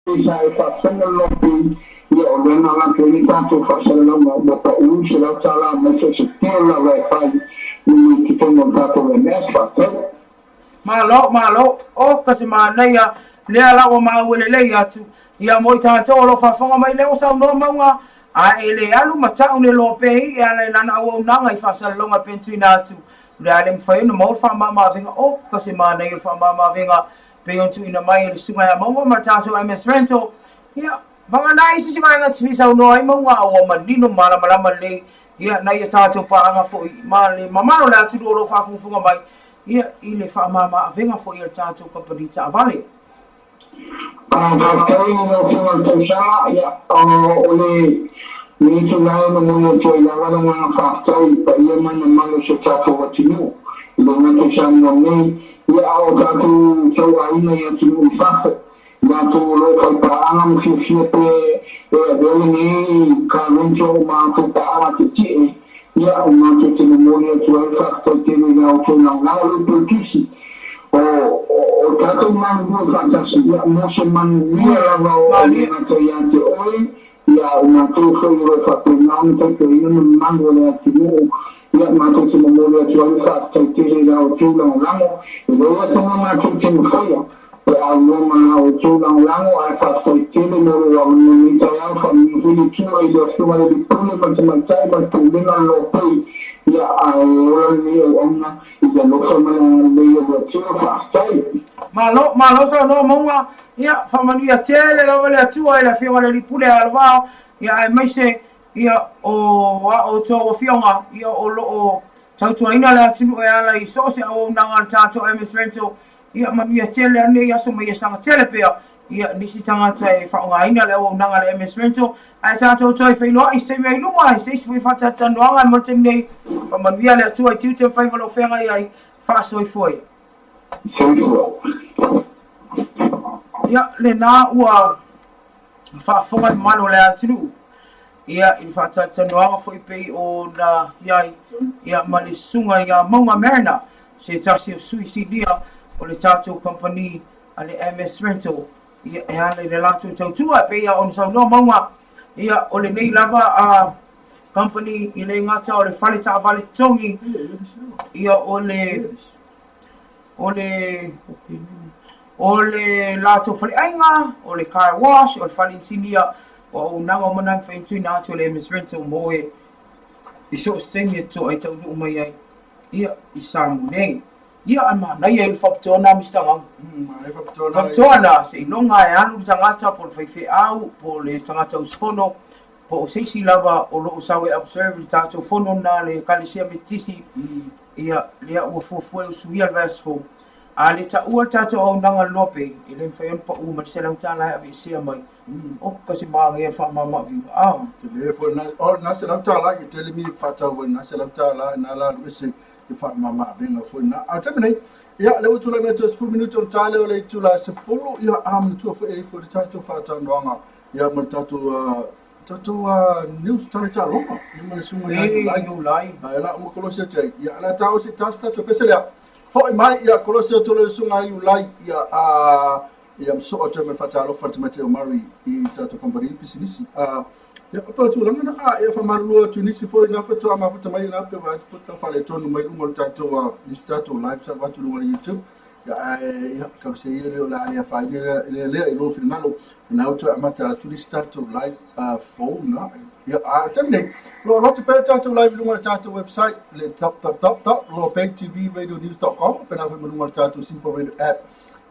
Sa e faafofoga le Lopi, ia o lea na alu atu ai le tatou faasalalauga ua pau $100 mai so o se deal lava e fai i totonu o le tatou MS. Faafetai. Malo, malo, oka se manaia lea la ua maua lelei atu. Ia mo i tatou o lo o faafofoga mai lea ua saunoa Mauga, a e le alu ma ta'u le Lopei e ala i lana auaunaga i faasalalauga e pei ona tuuina atu, o le a le mafai ona maua le faamama-avega. Oka se manaia o le faamama-avega pei ona tuuina mai e le Susuga ia Mauga ma le tatou MS Rental. Ia, vagana isi se vaega e te fia saunoa ai Mauga a ua manino ma malamalama lelei, ia, nai a tatou paaga foi ma le mamalu o le atunuu o lo o faafogafoga mai, ia, i le faamama-avega foi a le tatou kamupani taavale. Faafetai i lau Afioga i le Tausaga. Ia, o le itula e momoli atu ai lava le agaga faafetai i le paia ma le mamalu o si o tatou atunuu, e le gata i Samoa nei, ia, a o tatou tauaiga i atunuu i fafo, i latou o lo o faipaaga ma fiafia pe e avea lenei car rental ma atou paaga tietie, ia, o matou te momoli atu ai le faafetai tele i la outou lagolago. Le Polokisi, o, o tatou galulue faatasi, ia, mo se manuia lava o le gata ia te oe, ia, a o matou foi o lo o faapena ona taitaiina le mamalu o le atunuu, ia, matou te momoli atu ai le faafetai tele i la outou lagolago. E leai lava se mea matou te mafaia pe a lua ma la outou lagolago, ae faafetai tele mo lou avanoa i lenei taeao. Faamanuia foi le Atua i le Afioga i le Alii Pule ma le Tamaitai ma le Pulega o le Lopei, ia, ae ola lenei auauna i le alofa ma le agalelei o le Atua. Faafetai. Malo, malo saunoa Mauga, ia faamanuia tele lava le Atua i le Afioga i le Alii Pule a Alavao, ia aemaise ia o a outou afioga ia o lo o tautuaina le atunuu e ala i so o se auaunaga a le tatou MS Rental, ia manuia tele a lenei aso ma ia saga tele pea ia nisi tagata e faaaogaina le auaunaga a le MS Rental. Ae tatou toe feiloai i se taimi ai luma i se isi foi faatalatalanoaga mo le taimi nei. Faamanuia le Atua i tiute ma faiva o lo o feagai ai. Faasoifua ia. Soifua. Ia, lena ua faafofoga le mamalu o le atunuu ia i le faatalatalanoaga foi pei ona i ai ia ma le susuga ia Mauga Mariner, se tasi o sui sinia o le tatou kamupani a le MS Rental ia e ala i le latou tautua e pei ona saunoa Mauga ia o lenei lava a company e le gata o le fale taavale totogi ia o le o le o le latou faleaiga o le car wash o le fale inisinia o auaunaga uma na e mafai ona tuuina atu e le MS Rental mo e i so o se taimi e toa ai taunuu mai ai ia i Samoa nei. Ia ae manaia ia le faapitoa na Mister Gau. Faapitoa na seiloga e alu le tagata po o le faifeau po o le tagata usufono po o se isi lava o lo o sau e observe le tatou fono na le Ekalesia Metotisi ia lea ua fuafua e usuia le vaiaso fou. A le taua le tatou auaunaga Lope, e le mafai ona pau mai le $100 e aveesea mai. Oka se manaia le faamama-avega. Ah. Tele foi na, o na $100 ia tele mi faatau ai na $100 na la alu ese i faamama-avega foi na. A o le taimi nei, ia lea ua tulai mai toe 10 minute ona ta lea o le itula 10, ia a manatua foi e i ai foi le tatou faatalanoaga ia ma le tatou tatou news tala taaloga ia ma le susuga ia Iulai. Iulai. Ae la uma kolosi atu ai. Ia la ta o se tas tatou pese lea. Foi mai ia kolosi atu le susuga ia Iulai ia a ia mso atu ai ma le faatalofa le tamaitai o Murray i tatou kamupani pisinisi. Ia o pei o tulaga na a ia faamalulu atu i nisi foi na faatoa mafuta mai na pe vaai atu tau faaletonu mai luga o le tatou nisi tatou live sa avatu i luga o le YouTube. Ia ae ia talosia ia lea o le a le afaina lea lea i lou finagalo na ua toe amata atu le isi tatou live fou na. Ia a o le taimi nei, o lo o alu atu pea le tatou live i luga o le tatou website le www.lopaytvradionews.com pena foi ma luga o le tatou Simple Radio app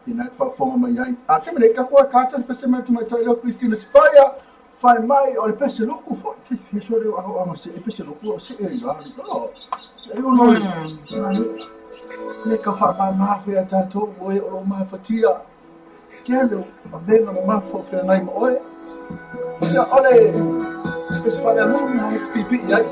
ina e te faafofoga mai ai. A o le taimi nei, tatou e ka tasi pese mai le tamaitai lea o Christina Sipaia fai mai o le pese loku foi. Fifia so leo aho anga se e pese loku o se e la li. Oh. E ono le le ka whaamama foi a tātou o e o lo mafatia. Tele o avega mamafa o feagai ma oe. Ia o le pese faalealuga na e piipii ai.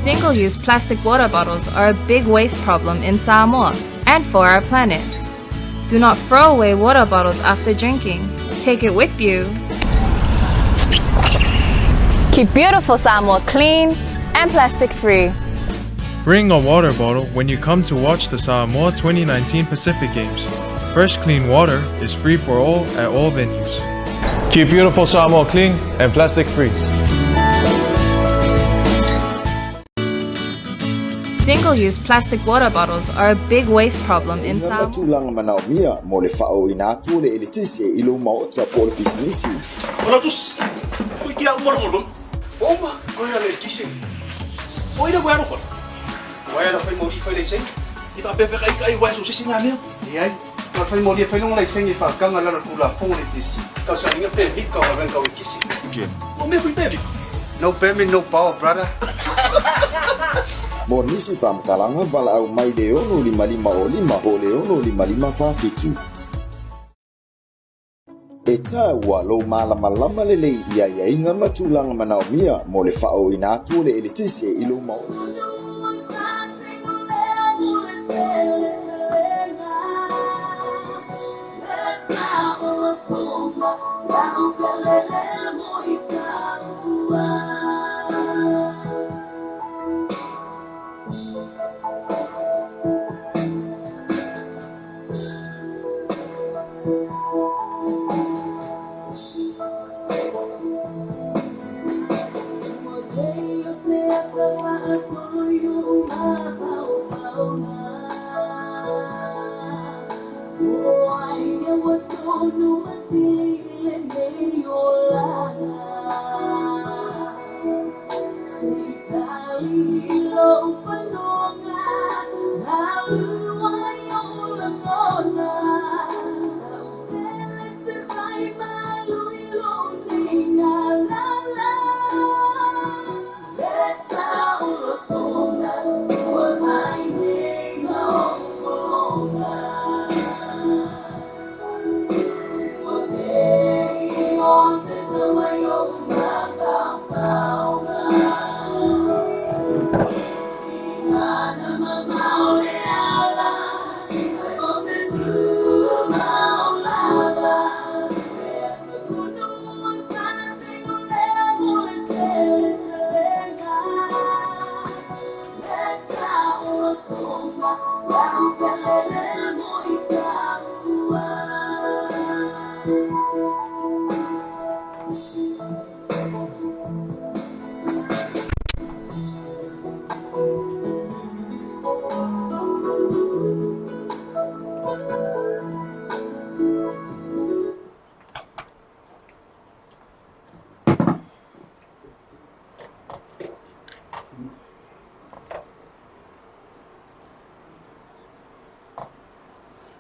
Single-use plastic water bottles are a big waste problem in Samoa and for our planet. Do not throw away water bottles after drinking. Take it with you. Keep beautiful Samoa clean and plastic free. Bring a water bottle when you come to watch the Samoa 2019 Pacific Games. Fresh, clean water is free for all at all venues. Keep beautiful Samoa clean and plastic free. Single-use plastic water bottles are a big waste problem in Iga ma Samoa. tulaga manaomia mo le faaooina atu o le eletise i lou maota po o le pisinisi. Mo nisi faamatalaga, valaau mai le 6 5 0 5 po o le 6 5 5 4 7. E taua lou malamalama lelei i aiaiga ma tulaga manaomia mo le faaooina atu o le eletise i lou maota.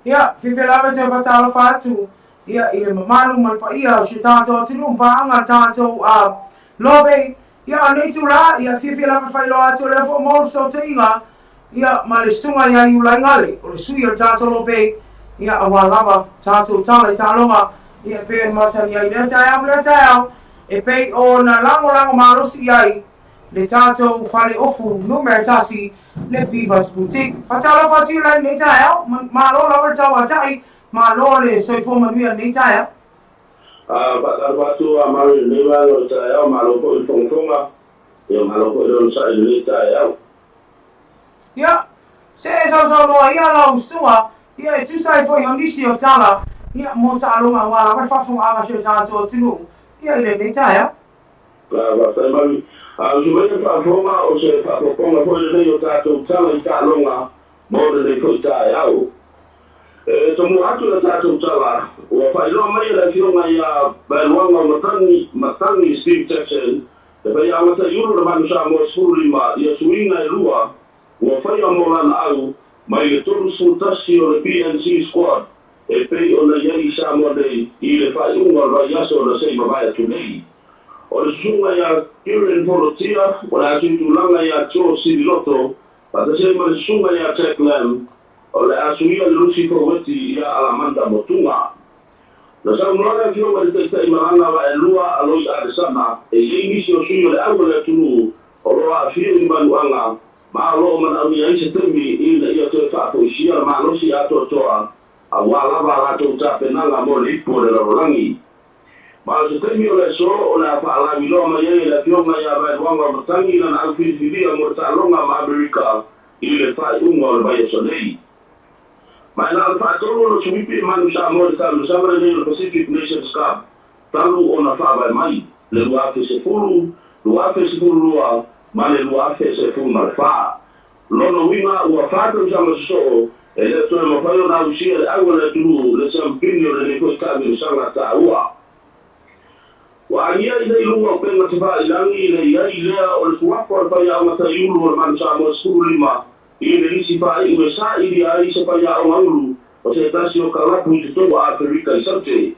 Ia, fiafia lava e toe faatalofa atu ia i le mamalu ma le paia o si o tatou atunuu ma paaga le tatou a Lobe. Ia, o lenei itulā, ia, fiafia lava e faailoa atu o lea foi ua maua le fesootaiga ia ma le susuga ia Iulai Gale, o le sui o le tatou Lobe, ia, aua lava tatou tala i taaloga, ia, e pei ona masani ai i lea taeao ma lea taeao, e pei ona lagolago malosi i ai le tatou fale ofu numera tasi, le Beavers Boutique. Faatalofa atu i lenei taeao, malo lava le tauatai, malo le soifua manuia i lenei taeao. Faatalofa atu a malo i lenei vaega o le taeao, malo foi i le fogafoga, ia malo foi le onosai i lenei taeao. Ia, se e sausaunoa ia lau susuga, ia e tusa ai foi o nisi o tala, ia mo taaloga aua lava le faafofogaaga a si o tatou atunuu, ia i lenei taeao. Faafetai Mami. A o si mea faafofoga o se faaopoopoga foi lenei o tatou tala i taaloga mo lenei foi taeao. E tomua atu le tatou tala, ua faailoa mai e le Afioga ia Vaeluaga o Matangi, Matangi Steve Jackson, le faiaoga taiulu le Manu Samoa 15 ia suiga e lua ua faia mo lana au mai le 31 o le PNC Squad e pei ona i ai i Samoa nei i le faaiuga o le vaiaso na se i mavae atu nei. O le susuga ia Kieran Folotia, o le a suitulaga ia Joe Sililoto, faatasi ai ma le susuga ia Jack Lam, o le a suia le Lucy Foueti ia Alamanda Motuga. Na saunoa le Afioga i le Taitai Malaga Vaelua Aloi Alesana, e i ai nisi o sui o le au a le atunuu o lo o aafia i ni manuaga ma o lo o manaomia ai se taimi ina ia toe faafoisia le malosi atoatoa aua lava a latou tapenaga mo le ipu o le lalolagi. Ma o se taimi o le aso o le a faalauiloa mai ai e le Afioga ia Vaeluaga o Matangi lana au filifilia mo le taaloga ma Amerika i le faaiuga o le vaiaso nei. Ma e na o le faatolu ona suipi e Manu Samoa i le taamilosaga lenei o le Pacific Nations Cup talu ona faavae mai le 2010, 2012 ma le 2014. Lona uiga ua fa tausaga sosoo e le o toe mafai ona ausia e le au a le atunuu le siampini o lenei foi taamilosaga taua. Ua agia i nei luga o upega tefaailagi le i ai lea o le tuafa o le faiaoga taiulu o le Manu Samoa 15 i le lisi faaiu e sailia ai se faiaoga ulu o se tasi o kalapu i totonu o Aferika i Saute.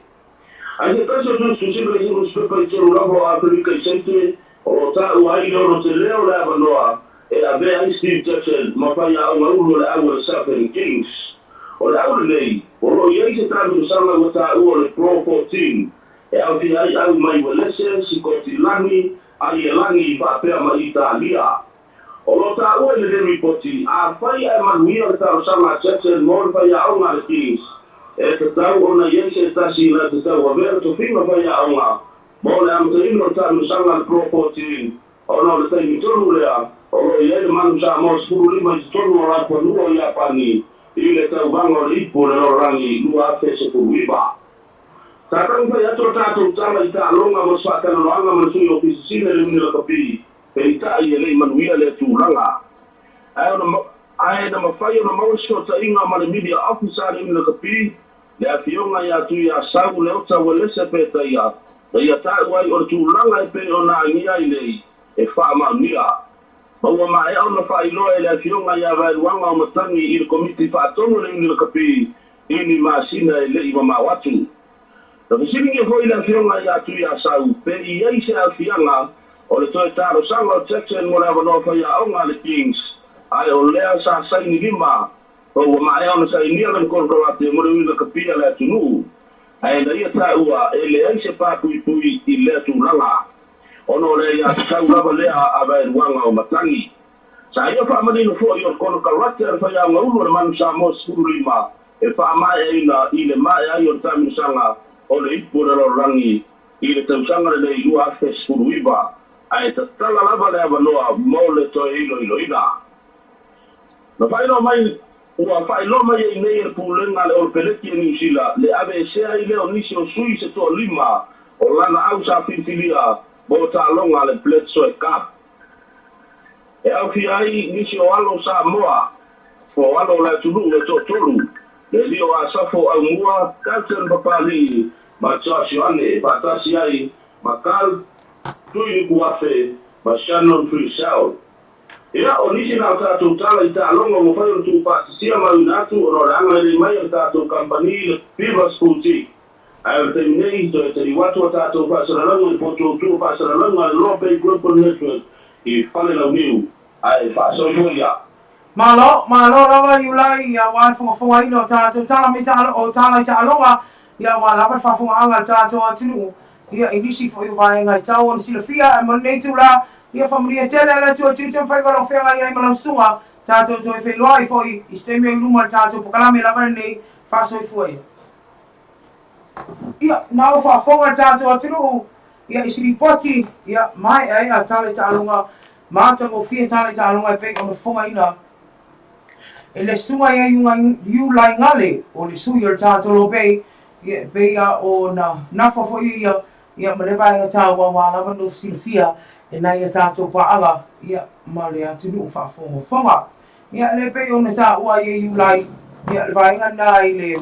Ai se tasi o tusitusiga i se nusipepa i tolu lava o Aferika i Saute o lo o taua ai le ono tele o le avanoa e avea ai Steve Jackson ma faiaoga ulu o le au a le Southern Kings. O le au lenei, o lo o i ai se taamilosaga ua taua o le Pro 14 e aofia ai au mai Uelese, Sikotilani, Aielani faapea ma Italia. O lo o taua i lenei ripoti, afai ae manuia le talosaga a Jackson mo le faiaoga a le Kings, e tatau ona i ai se tasi na te tauavea le tofiga faiaoga mo le amataina o le taamilosaga a le Pro 14 ona o le taimi tonu lea o lo o i ai le Manu Samoa 15 i totonu o lafuanua o Iapani i le tauvaga o le Ipu o le Lalolagi 2019. Sa taumafai atu a tatou tala i taaloga mo se faatalanoaga ma le Sui Ofisa Sili a le Iuni Lakapi, peitai e le i manuia lea tulaga. Ae ona ae na mafai ona maua se fesootaiga ma le Media Officer a le Iuni Lakapi, le Afioga ia Tuiasau Leota Uelese Petaia, na ia taua ai o le tulaga e pei ona agia ai nei e faamaonia. Ma ua maea ona faailoa e le Afioga ia Vaeluaga o Matangi i le Komiti Faatonu a le Iuni Lakapi i ni masina e le i mamao atu. Na fesiligia foi le Afioga ia Tuiasau pe i ai se aafiaga o le toe talosaga o Jackson mo le avanoa faiaoga a le Kings, ae o lea sa saini lima ma ua maea ona sainia lana konekarate mo le uiga kapia a le atunuu. Ae na ia taua e leai se pāpuipui i lea tulaga ona o le aiatatau lava lea a Vaeluaga o Matangi. Sa ia faamanino foi o le konekarate a le faiaoga ulu o le Manu Samoa 15 e faamaeaina i le maea ai o le taamilosaga o le Ipu o le Lalolagi i le tausaga lenei 2019, ae tatala lava le avanoa mo le toe iloiloina. Na faailoa mai Ua faailoa mai ai nei e le Pulega a le Olopeleki a Niu Sila le aveesea ai lea o nisi o sui se toalima o lana au sa filifilia mo taaloga a le Bledsoe Cup. E aofia ai nisi o alo o Samoa, po o alo o le atunuu e toatolu, le alii o Asafo Aumua, Carlton Papalii ma Josh Ioane e faatasi ai ma Carl Tuinukuafe ma Shannon Frisell. Ia, o nisi na o tatou tala i taaloga ua mafai ona tuufaatisia ma auina atu ona o le agalelei mai o le tatou kamupani le Beavers Boutique. Ae o le taimi nei, toe taliu atu a tatou faasalalauga i le potuautu o faasalalauga a le Lope Global Network i Falelauniu, ae faasoifua ia. Malo, malo lava Iulai aua le fogafogaina o tatou tala mai taalo, o tala i taaloga, ia aua lava le faafogaaga a le tatou atunuu, ia i nisi foi o vaega e tau ona silafia, ae mo lenei itula, ia faamanuia tele a le Atua i tiute ma faiva o lau feagai ai ma lau susuga, tatou toe feiloai foi i se taimi o i luma o le tatou pokalame lava lenei faasoifua ia. Ia, na ua faafofoga le tatou atunuu, ia, i se lipoti, ia, maeaea tala i taaloga, matagofie tala i taaloga e pei ona fofogaina e le susuga ia Iulai Gale, o le sui o le tatou Lopei, ia, e pei lava ona nafa foi ia, ia, ma le vaega taua aua lava no silafia e nai a tatou paaga, ia, ma le atunuu faafogafoga. Ia, le pei ona taua ai e Iulai, ia, le vaega lena i le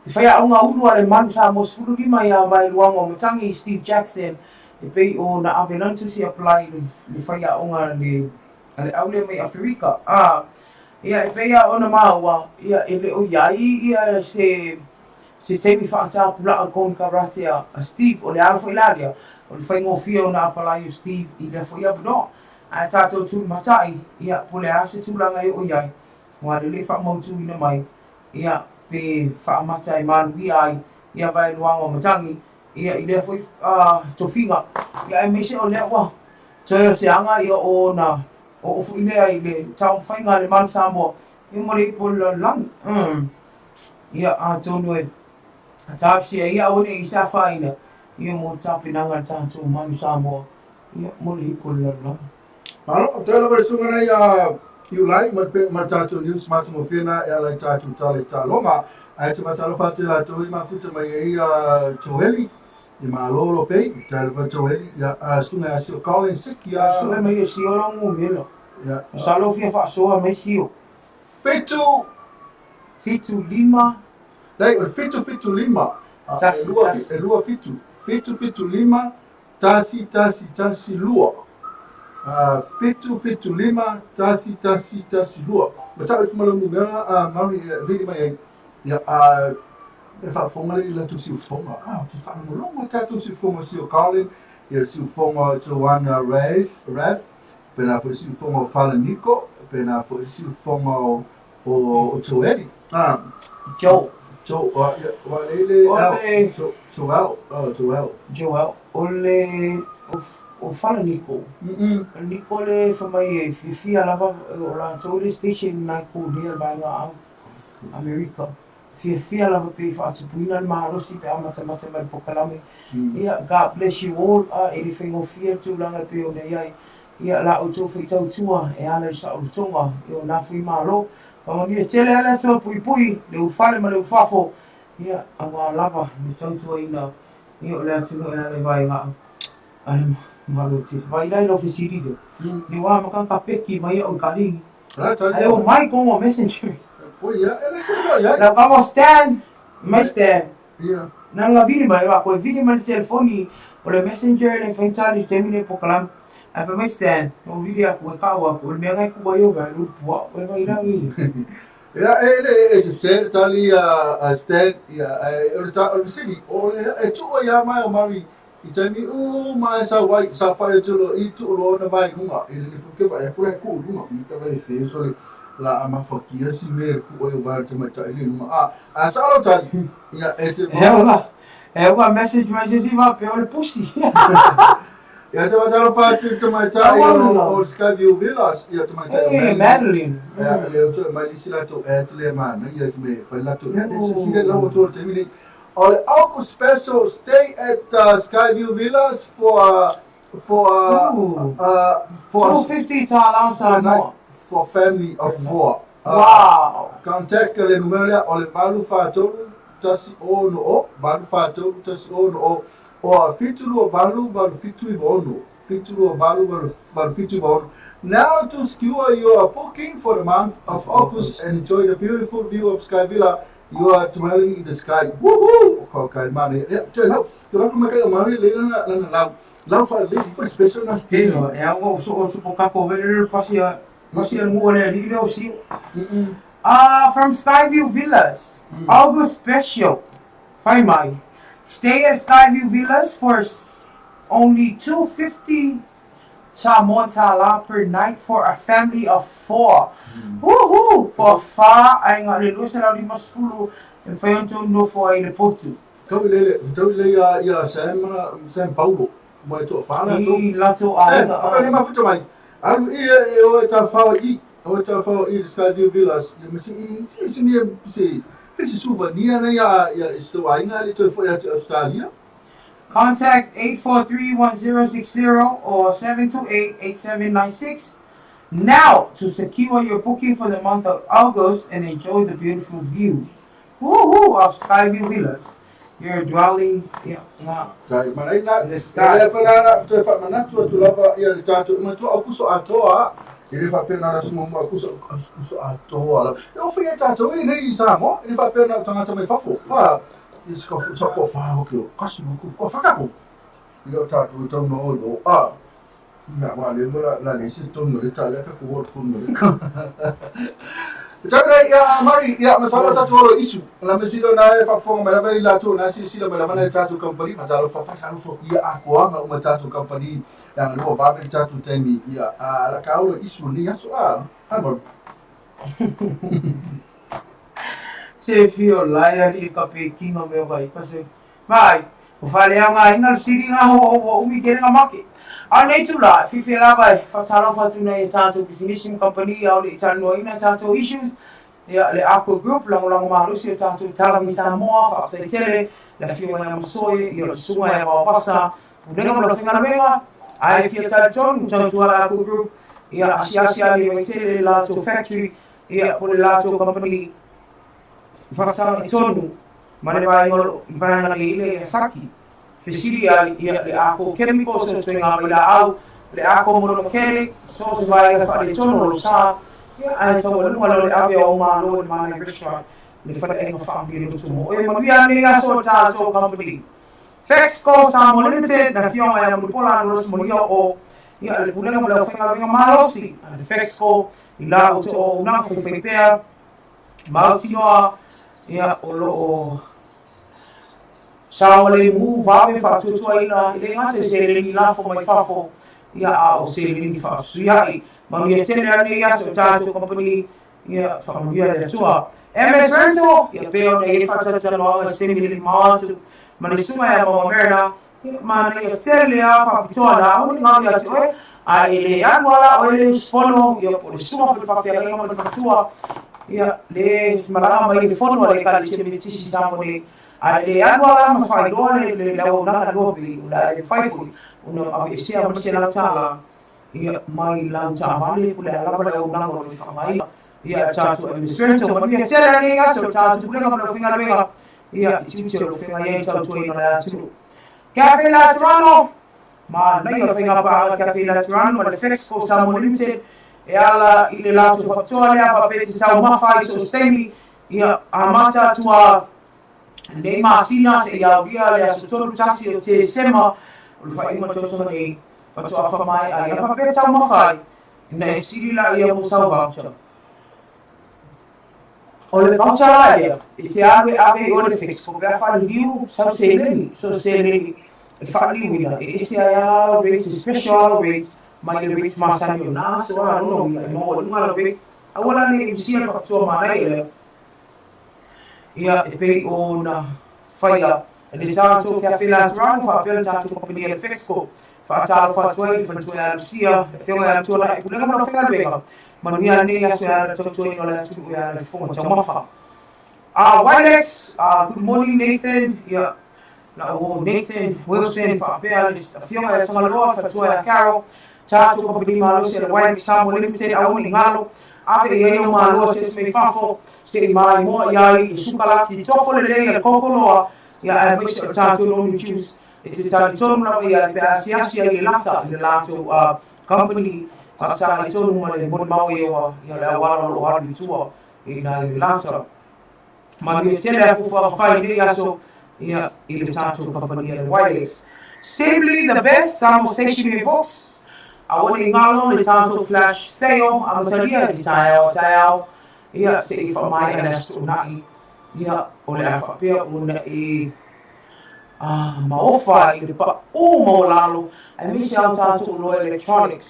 E faiaoga ulu a le Manu Samoa 15 iā Vaeluaga o Matangi, Steve Jackson, e pei ona ave lana tusi apply i le faiaoga a le a le au lea mai Aferika. A, ia e pei lava ona maua, ia e le o i ai ia se se taimi faatapulaa konekarate a Steve, o le ala foi la lea o le faigofie ona apalai o Steve i lea foi avanoa. Ae tatou tulimatai, ia po o le a se tulaga e oo i ai, aua o lea e faamautuina mai ia, pe faamata e manuia ai ia Vaeluaga o Matangi, ia, i lea foi tofiga, ia, aemaise o lea ua toe o se aga ia o ona oo foi lea i le taumafaiga a le Malu Samoa, ia ma le ipu o le lalolagi. Ia, atonu e talosia ia aua ne i se afaina. Ia mo le tapenaga a le tatou Manu Samoa, ia mo le ipu o le lalolagi. Malo, faafetai lava i le susuga nei a Iulai ma le ma le tatou news matagofie na e ala i tatou tala i taaloga. Ae te faatalofa atu i latou i mafuta mai ai a Joeli i malo lo pei, faafetai lava Joeli, ia a susuga ia Sio Colin Siki a Sue mai e Sio lau numera. Ia. Masalo fia faasoa mai Sio. 7 7 5 Leai, o le 7 7 5 e 2 e 2 7 7 7 5 1 1 1 2 7 7 5 1 1 1 2 Ma tau e fumala numera a Mari e vili mai ai ia a e faafofoga le latou siufofoga a fi faalogologo tatou siufofoga si o Colin ia siufofoga Joanna Rafe Raf pena foi siufofoga o Falaniko pena foi siufofoga o o Joeli. Ah, Joe. Joe, wa wa le le Ole Joel, oh Joel. Joel, o le o Falaniko. Falaniko le fai mai e fiafia lava o latou le station na e kūlia le vaega au Amerika. Fiafia lava pe faatupuina le malosi pe a matamata mai le pokalame. Ia, God bless you all. A e le faigofie le tulaga e pei ona i ai. Ia, la outou foi tautua e ala i saolotoga i o na foi Malo. Faamanuia tele a le Atua puipui le ufale ma le ufafo, ia, aua lava le tautuaina ia o le atunuu e ala i vaega a le Malo tele. Vai la i lau fesili lea, ni wā maka ka peki mai au i ka lingi. Ai o mai kongo messenger. La kamo stand, mai stand. Ia. Na nga vili mai wa koe vili mai le telefoni o le messenger le fai tali taimi le pokalame. Ae fai mai Stan, o vili aku e kau aku, o le mea ngai ku ai o vai lu pua, o e vai la vili. Ia, e le e se se tali a a Stan, ia, e o le ta o le fesili, o le e tuu ai a mai o Mari i taimi uma e sau ai, sa fai atu loa i tuu loa ona vae i luga, i le lifu ke vaai atu la e tuu i luga, i ka vai fe so le la a mafakia si mea e tuu ai o vae o le tamaitai le i luga. A, a sao lau tali, ia e te E ola, e ua message mai se isi faapea o le pusi. Ia te matalo atu i le tamaitai o Skyview Villas, ia tamaitai o Madeline. Madeline. Ia, le o toe mai lisi latou ad le manaia i me fai latou. Ia, se sile lau atu o le taimi nei. O le August special, stay at Skyview Villas for for for 250 tāla Samoa. For family of four. Wow. Contact le numero lea o le 843 1 6 0 843 1 6 0 o 728 879 728 879. Now to secure your booking for the month of August and enjoy the beautiful view of Sky Villa, you are dwelling in the sky. Woohoo! Ko kai mane. Ya, tse lau. Te wako mai kai o Maui le lana lana lau. Lau fa le fa special na stay. E au o so o so ka ko vele pasi a pasi a ngua le li le o si. Ah, from Skyview Villas. August special. Fai mai. Stay at Skyview Villas for only 250 Samoan tālā per night for a family of four. Woohoo! Kua whā aiga le 250 e mawhai ona tou nofo ai i le potu. Tau i le, tau i le ia, ia Sam, Sam Paulo, mai toa whā latou. I latou aiga. Sam, awhai nei mafuta mai. Alu i e, e oe tāwhao i, oe tāwhao i le Skyview Villas. Ia, ma se, i, i, se mea, se, se souvenir nei ia, ia, i se tau aiga le toe foi atu Australia. Contact 843-1060 or 728-8796 now to secure your booking for the month of August and enjoy the beautiful view. Woohoo of Skyview Villas. Your dwelling ia nga Tai maraina in the e sky. le whalara toe whaamanatu atu lava ia le tātou i matua o kuso atoa e le whaapea nā rasu mamua kuso, kuso atoa lava. E ofi e tātou i nei i Samoa, e le whaapea nā tangata mai fafo. Pa, i sa sa ko wha hoki o kasi mo ko whakako. I o tātou i tau no o a. Ia wa le la la le se tonu le ta le ka ko wor kono le ka. Tau nei ia Mari ia masalo tātou olo isu. La mesilo na e whaafonga mai lava i latou na silasila mai lava na e tātou company whatalo fa whakalo ia akoanga uma tātou company ia ngalo vave le tātou taimi ia a la ka olo isu ni aso a. Hai Mari. Se fio lai ali ka pe kinga me vai pase. Mai, o whare au ngā inga siri ngā hoa o umi kere ngā make. A nei tu la, whiwhi lava e whatalofa atu nei e tātou pisinisi ma company au le i talanoaina tātou issues. Ia, le Aqua Group, lagolago malosi o tātou Talami Samoa, whaafetai tele. Le Afioga ia Masoe, ia o le Susuga ia Maopasa, Pulega ma le Aufaigaluega, ae fia talitonu tautua la Cook Group, ia asiasi ali Vaitele le latou factory, ia po le latou company faataga i tonu ma le vaega o lo vaega nei i le Saki. Fesili ai, ia le ako chemical so toe ngā mai laau, le ako monomechanic, so se vaega faaletonu o lo sa, ia ae taualuga lo le ave o malo i le Manai Restaurant, le faleaiga faamia loto mo oe. Manuia nei aso o tatou company. Fexco Samoa Limited, na afioga ia Mulipola Anarosi Molia o ia le Pulega mo le Aufaigaluega Malosi a le Fexco i la o te o unaga faifaipea mautinoa ia o lo o saogalemu vave faatuatuaina i le gata i seleni lafo mai fafo ia a o seleni faafesuiai. Manuia tele anei aso i tatou company ia faamanuia le Atua. MS Rental ia pei ona i ai faatalatalanoaga i se taimi le i mamao atu ma le susuga ia Maua Merina ia manaia tele a faapitoa na aua ne i galo ia te oe a e le alu a la oe le usufono ia po o le susuga foi le faafeagaiga ma le faletua ia le malaga mai le fono a le Ekalesia Metotisi i Samoa nei a e le alu a la ma faailoa le le auaunaga lua pei o le a le mafai foi ona aveesea mai se lau tala ia mai lau taavale po o le a lava le auaunaga o lo o faaaogaina ia e tatou administrator. Manuia tele lenei aso i tatou pulega ma le aufaigaluega ia i tiute o lo o feagai ai le tautuaina o le atunuu. Cafe Laterano, manaia o faiga paaga Cafe Laterano ma le Fexco Samoa Limited e ala i le latou faapitoa lea faapea te taumafa ai so o se taimi ia amata atu a lenei masina seia aulia le aso 31 o Tesema o le faaiuga tausaga nei faatoa faamaea ai. A faapea taumafa ai, ina e fesili laia mo sau voucher. O le voucher la ia, e te alu e ave i o le Fexco pe a faaliliu sau seleni, so seleni e faaliliuina, e ese ai a la lau rate, e special a lau rate, mai le rate masani o na aso a lona uiga e maualuga lau rate, aua la ne i usia le faapitoa manaia lea. Ia, e pei ona faia e le tatou Cafe Laterano faapea le tatou kamupani a le Fexco. Faatalofa atu ai i le faletua ia Lucia, le Afioga ia Tuanai Pulega ma lau faigaluega. Manuia lenei aso e ala i le tautuaina o le atunuu e ala i le fofoga taumafa. Wilex, good morning Nathan, ia, la o Nathan Wilson faapea le Afioga ia Tagaloa, faletua ia Carol, tatou kamupani malosi a le Wilex Samoa Limited, aua ne i galo, ave i ai au malo a se atu mai fafo, se i maimoa i ai le sukalaki tofo lelei a le Kokoloa, ia aemaise o le tatou nonu juice e te talitonu lava i ai pe a asiasi ai le lata i le latou company faatagai tonu ma le molimau e oa ia le auala o lo o alu i tua i nai le lata. Manuia tele a fuafuaga fai i nei aso ia i le tatou kamupani a le Wireless. Simply the best Samoa Stationery Books. Aua ne i ngalo le tatou flash sale amatalia i te taeao a taeao ia se i faamaea le Aso Toonai ia o le a faapea ona e maofa i le paʻu maualalo aemaise ao tatou oloa electronics,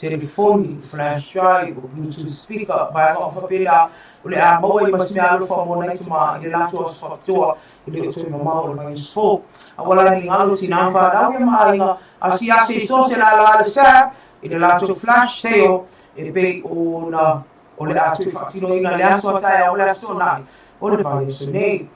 telefoni, flash drive, bluetooth speaker, vaega uma faapena o le a maua ai ma se meaalofa mo nai tama i le latou aso faapitoa e le o toe mamao o le vaiaso fou. Aua la ne i galo tinā whanau ia ma aiga asiasi i so se lālā le SAB i le latou flash sale e pei ona o le a toe faatinoina le aso a taeao o le Aso Toonai o le vaiaso nei.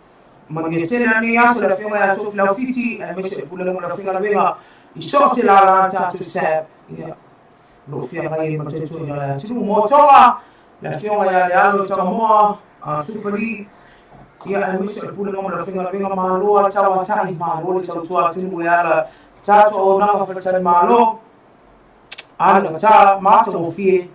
Manuia tele lenei aso le Afioga ia Tofi Laufiti aemaise o le Pulega mo le Aufaigaluega i so o se lālā a tatou SAB ia o lo o feagai ai ma tautuaina le atunuu. Mo Tonga, le Afioga ia Lealo Tagamoa, Sufali, ia aemaise o le Pulega mo le Aufaigaluega Malo a Tauatai, Malo le tautua atunuu e ala tatou auaunaga faletali Malo, anagata, matagofie,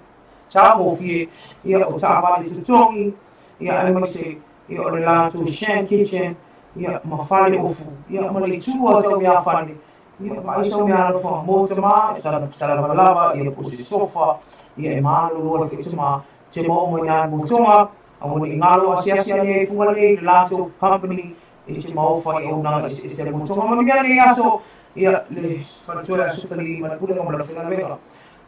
taugofie, ia o taavale totogi, ia aemaise ia o le latou Shan Kitchen, ia ma fale ofu, ia ma le itu o tau mea fale, ia vaai sau mea alofa mo tama, e salavalava, ia po se sofa, ia e malolo ai foi tama, te maua mai nā mo tonga, aua ne i ngalo asiasi ane ai Fugalei i le latou company, e te maofa i auaunaga eseese mo tonga. Manuia nei aso, ia le faletua ia Sukali ma le pulega ma lau faigaluega.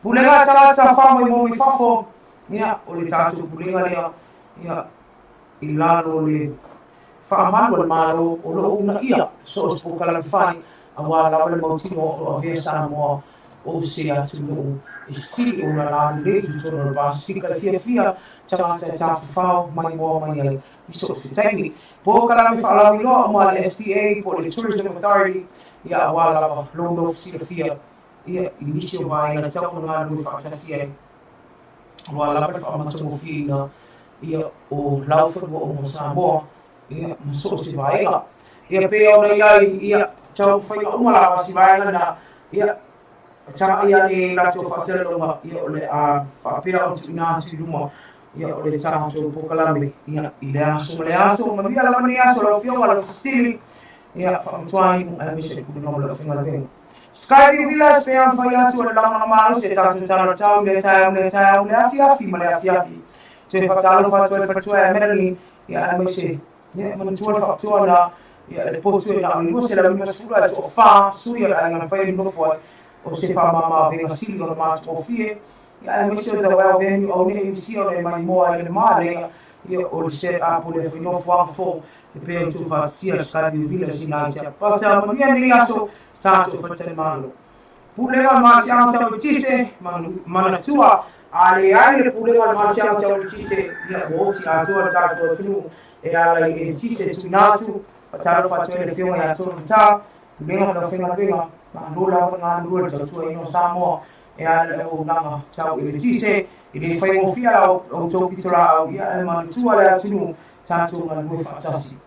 Pulega tagata fa mai mo mai fafo, ia o le tatou pulega lea, ia i lalo o le faamalu a le Malo o lo o uunaia so o se polokalame fai aua lava le mautino o lo o avea Samoa o se atunuu e sili ona lalelei i totonu o le Pasefika e fiafia tagata e tafafao maimoa mai ai i so o se taimi. Polokalame faalauiloa uma a le STA po o le Tourism Authority, ia aua lava lou nofo silafia ia i nisi o vaega tau ona galulue faatasi ai aua lava le faamatagofieina ia o laufanua uma o Samoa ia ma so o se vaega. Ia pei ona i ai ia taumafaiga uma lava si vaega na ia tagai ane i latou faasalalauga ia o le a faapea ona tuuina atu i luma ia o le tatou polokalame ia i le aso ma le aso. Manuia lava lenei aso lau Afioga lau Fesili ia faamanatuaina aemaise le pulega ma le aufaigaluega. Skyview Villas pe a mafai atu o le lagolago malosi e tatou tala tau i le taeao ma le taeao, le afiafi ma le afiafi. Toe faatalofa atu ai le faletua ia Melanie ia aemaise ia manatua le faapitoa na ia le potu e na o le 250 ae toafa sui o le aiga mafai ona nofo ai o se faamama-avega sili ona matagofie ia aemaise o tauau venue au nei misia ona e maimoa ai le manaia ia o le set up o le nofoaga fou e pei ona tuufaatasia Skyview Villas i nai Tiapapata. Manuia lenei aso tatou faletalimalo. Pulega o le Malosiaga Tau Eletise, Manatua, a leai le Pulega o le Malosiaga Tau Eletise, ia ua oti atoa le tatou atunuu e ala i le eletise tuuina atu. Faatalofa atu ai le Afioga ia Tony Ta, Pulega ma le Aufaigaluega, malo lava le galulue i le tautuaina o Samoa e ala i le auaunaga tau eletise. E le faigofie la outou pitolaau, ia ae manatua le atunuu tatou galulue faatasi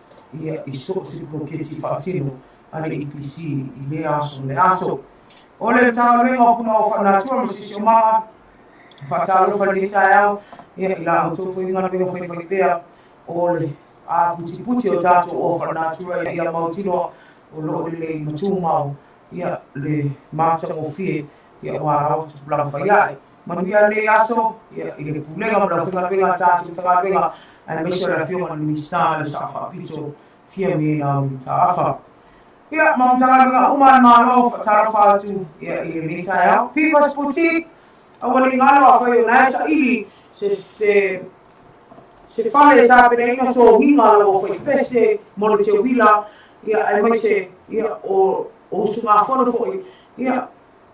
ia i so o se poloketi faatino a le EPC i lea aso ma le aso. O le Matagaluega o Punaoa Faalenatura ma Siosiomaga, faatalofa i lenei taeao ia i la outou foi galuega faifaipea o le aputiputi o tatou oa faalenatura ia mautinoa o lo o lelei ma tumau ia le matagofie ia aua lava tupulaga faiae. Manuia lenei aso ia i le pulega ma le aufaigaluega a tatou Matagaluega aemaise o le Afioga i le Minisita le Sao Faapito Fiame Naomi Mataafa. Ia, ma Matagaluega uma a le Malo, faatalofa atu ia i lenei taeao. People's Boutique, aua ne i galo afai o na e saili se, se, se fale e tapenaina sogiga lau aufaipese mo le teuila, ia, aemaise ia, o, o usugafono foi, ia,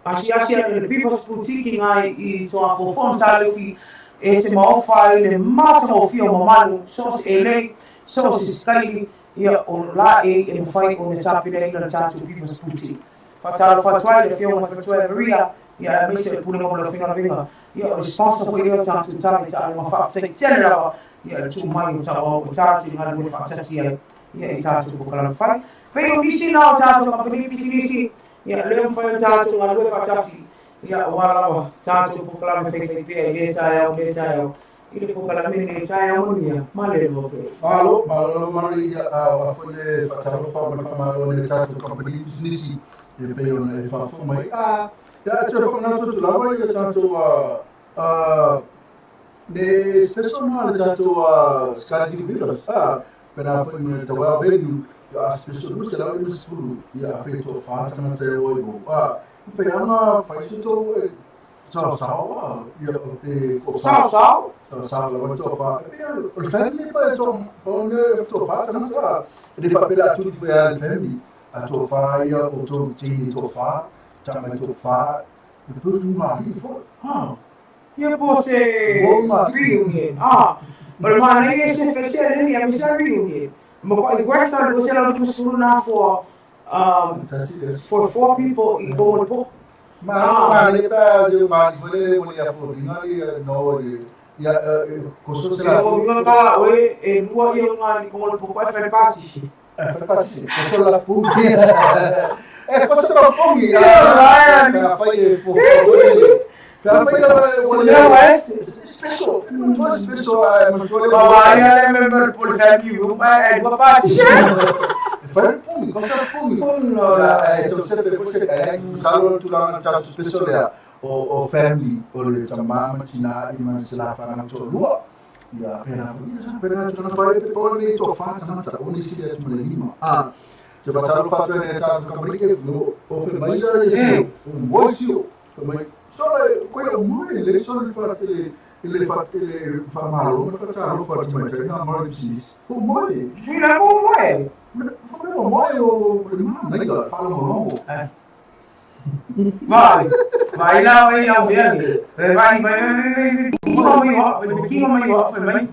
asiasi ane i le People's Boutique i ngai i Toafofoa ma Saleufi e te maofa ai le matagofie o mamalu, so o se elei, so o se sikaili, ia o la e e mafai ona tapenaina le tatou People's Boutique. Faatalofa atu ai i le Afioga i le Faletua ia Maria, ia aemaise o le Pulega mo le Aufaigaluega, ia o le sponsor foi lea o tatou tala i taaloga faafetai tele lava ia le tuu mai o tauau o tatou i galulue faatasi ai ia i tatou polokalame fai. Pei o nisi na o tatou kamupani pisinisi Ia, lea ua mafai ona tatou galulue faatasi, ia, aua lava tatou polokalame faifaipea i lea taeao ma lea taeao, i le polokalame lenei, Taeao Manuia, ma le lua pea. Malo, malo lava Mari, ia, a foi le faatalofa ma le faamalo i le tatou kamupani pisinisi e pei ona e faafofoga mai. A, ia, e toe faamanatu atu lava i le tatou a, le special na le tatou Skyview Villas, a, pena foi ma le tauau venue, ia, special 250, ia, a fe toafa tagata e o ai mo, a, fai anga, fai se tou e, sao sao, a, ia, o te ko Sao sao? Sao sao lava toafa, e pei o le family pa e to, o le toafa tagata, a, e le faapea a tuti foi a le family, a toafa ia o tou teine toafa, tama toafa, e pulu mahi foi, a, Ia po se reunion. Ah, o le manaia e se felese le a misa reunion. Ma ko i worth a 250 na for for four people i ko mo po. Ma ma le pa de ma li fole mo le afo ringa le no le ia ko so se la ko nga ka o e lua ia nga ni ko mo po ko e fai pati. E fai pati ko so la pu. E ko so la pu ya ka fai e fo. Ka fai la mo le special. Mo special a mo le. Ba ya le member po le family room e lua pati. Fai pu ko so pu. Ya e to se pe fo se e salo tulaga tatou special lea o family o le tama ma tina i ma se la fana to lua. Ia pena ia pena tuna pai pe pona ni to fa tagata o ni sili atu ma le lima. A te patalo fa tu ne tatou kamari ke no o fe mai ia se o mo si o mai so le ko ia mo le so le fa le le fa le fa malo ma fa talo fa tu mai na mo le business o mo e Ni la mo mo e. fa mo mo e o le ma nei la fa lo mo Vai. Vai la oi au mea ni. Vai vai vai vai vai vai. Kinga mai wa, vai kinga mai wa vai mai.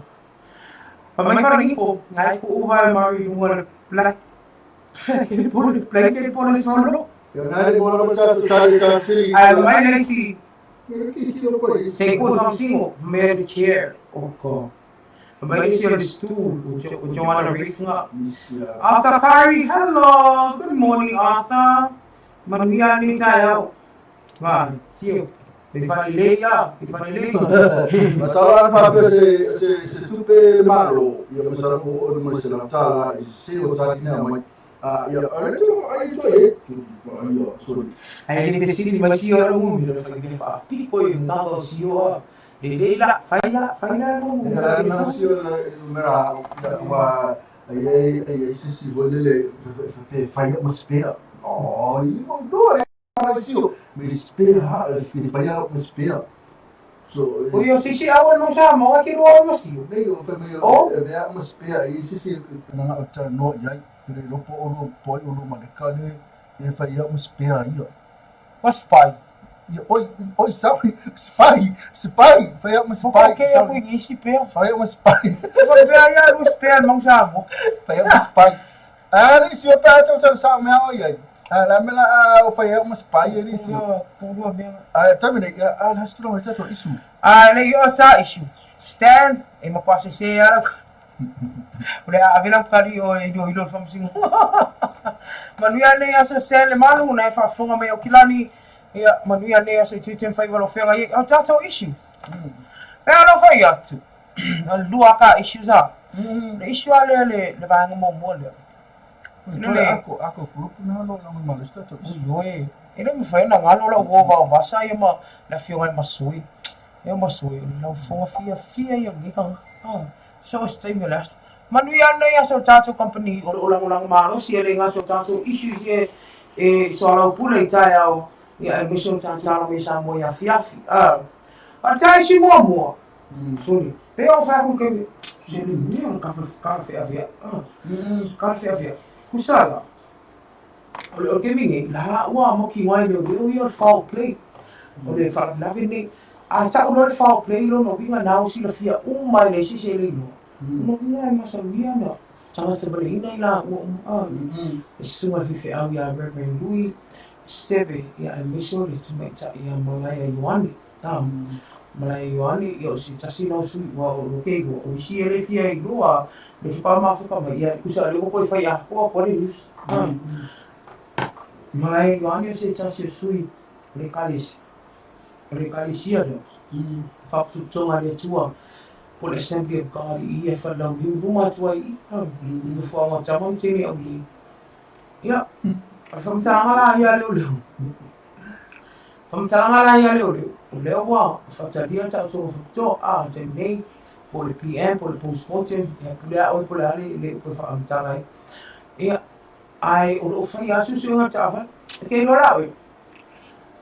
Vai mai fara ni ko ngai ko u vai mari lunga le black. Ke polo black ke polo solo. Ia nai le mola mo tātou tātou tātou siri. Ai mai nei si Se Se ko something me the chair. Oh God. Mai si on the stool. O Joanna Rifunga. Arthur Curry, hello. Good morning, Arthur. Manuia ni tayo. Ma, tio. Le faleia, le faleia. Masala ana faapea se se se tupe le Malo, ia masala po o mai se latala i se o tākina mai. Ah, ia, ai tu ai tu ai tu ai sorry. Ai le fesili mai tio ala umi le fai fa piko i ngā o sio. Le le la, fai la, fai la no. Ia la na sio le mera ia wa ai ai ai se si vole le pe fai ma spea. Oh, i mo do re ma sio. Me spea ha pe fai ma spea. So O yo si si awan mo sa mo ki ro mo sio. Nei o fai mai Oh. e vea ma spea i se si na o ta no iai ke le lopo o lo poi o lo ma le kale e fai ma spea ia. What's spy? Ia oi oi sorry spy spy fai ma spy. Okay, aku isi spea. Fai ma spy. Ko pe ia ru spea mo sa mo. Fai ma spy. Ah, ni si o pa ta ta sa me o ia. Ah, la me la o fai ma spy ni si. Ah, ta me ne ah la stu no ta to isu. Ah, le yo ta issue. Stan, e mo kwase se ara. O le avela kari o e yo hilo fam sing. Manuia nei aso Stan le malu na e faafofoga mai o kilani. Ia manuia nei aso i tuitui fai walo whenga i o tātou issue. E ano fai atu. O le lua ka issues a. Le issue a le le le vaenga muamua lea. Le ako ako group na lo la ma le sta to isu. Oi, e le mawhai na ngalo la uo vao vasa ia ma le afioga i masui. Ia masui, o le laufoga fia fia ia ni ka. Ah, so o se taimi o le aso. Manuia nei aso tātou company o o langolango malosi e le ngato tātou issues e e so ala pule i tai au ia e miso tātou tala me sa mo ia fiafi. Ah, a tai isi mua mua. Soni. Pe o whai ku ke se le mea o ka ka fea fea. Ah, ka fea fea. Kusala. O le o ke mingi, la la ua mo ki wai le o ia foul play. O le whakalave nei. A tau lo le foul play lo no winga nau si la fia umai le si se le no. No winga e masaluia na. Tangata bale hina i la ua uma. E sunga le whiwhi au ia Reverend Louis Sebe ia e miso le tumaita ia Malaya Ioane. Ta. Malaya Ioane ia o si tasi lau sui ua o loke i O isi e le fia i loa le whipa mafuka mai ia kusa le koko i whai a koa koa le nus. Malaya Ioane o se tasi o sui le kalisi. O le kalisia lea. Whapututonga le tua. Po le Assembly of God i ia whalau i luma tua i. Nufo anga tama mtini au li. Ia. O le whamtalanga la ia leo leo. Whamtalanga la ia leo leo. O leo wa, whatalia tātou whapito, a, te nei, po le PM, po le postmortem, ia pule a oi po le ale, le upe whaamtala ai. Ia, ai, o lo whai asu su ngā tāwha, e ke loa la oi.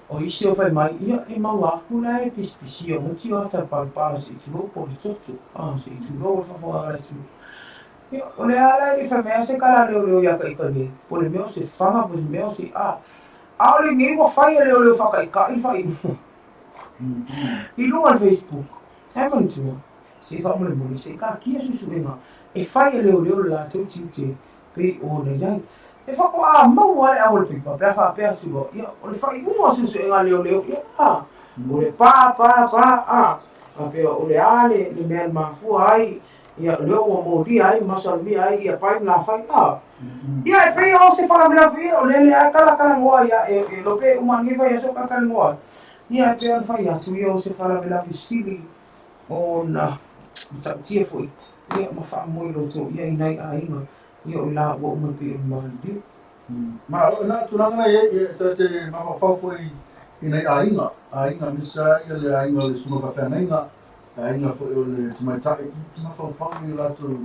O isi o whai mai, ia, e mau aku la e pisi o muti o ata palpala se i tulo po le toto, a, se i tulo o whawha le tulo. Ia, o le ala e whai mea se kala leo leo ia ka ika nei, po le mea o se whanga, po le mea o se a. A o le nei wa whai e leo leo whaka i ka i whai. I lunga le Facebook, e manatua, se wha mole mole, se ka kia susuenga, e whai e leo leo le la tau tiute, pe o nei ai. E whako a mau ale au le pipa, pea wha pea tua, ia, o le whai unga susuenga leo leo, ia, a, o le pa, pa, pa, a, a pea o le a le, le mea mafua ai, ia, leo ua mōria ai, masalmia ai, ia pai la whai, a. Ia, e pei o se whakamela whia, o lele a kala kala ngoa, ia, e, e lope umangi whai aso kala ngoa. Ia, e pei o whai atu, ia o se whakamela sili, o na, matautia foi, ia, ma whaamoi loto, ia i nai a inga, ia o la ua uma pe o malu. Ma o na tulaga na e e ta te mafafau foi i nei aiga, aiga misa ia le aiga o le susuga faafeagaiga, le aiga foi o le tamaitai i te mafaufau i latou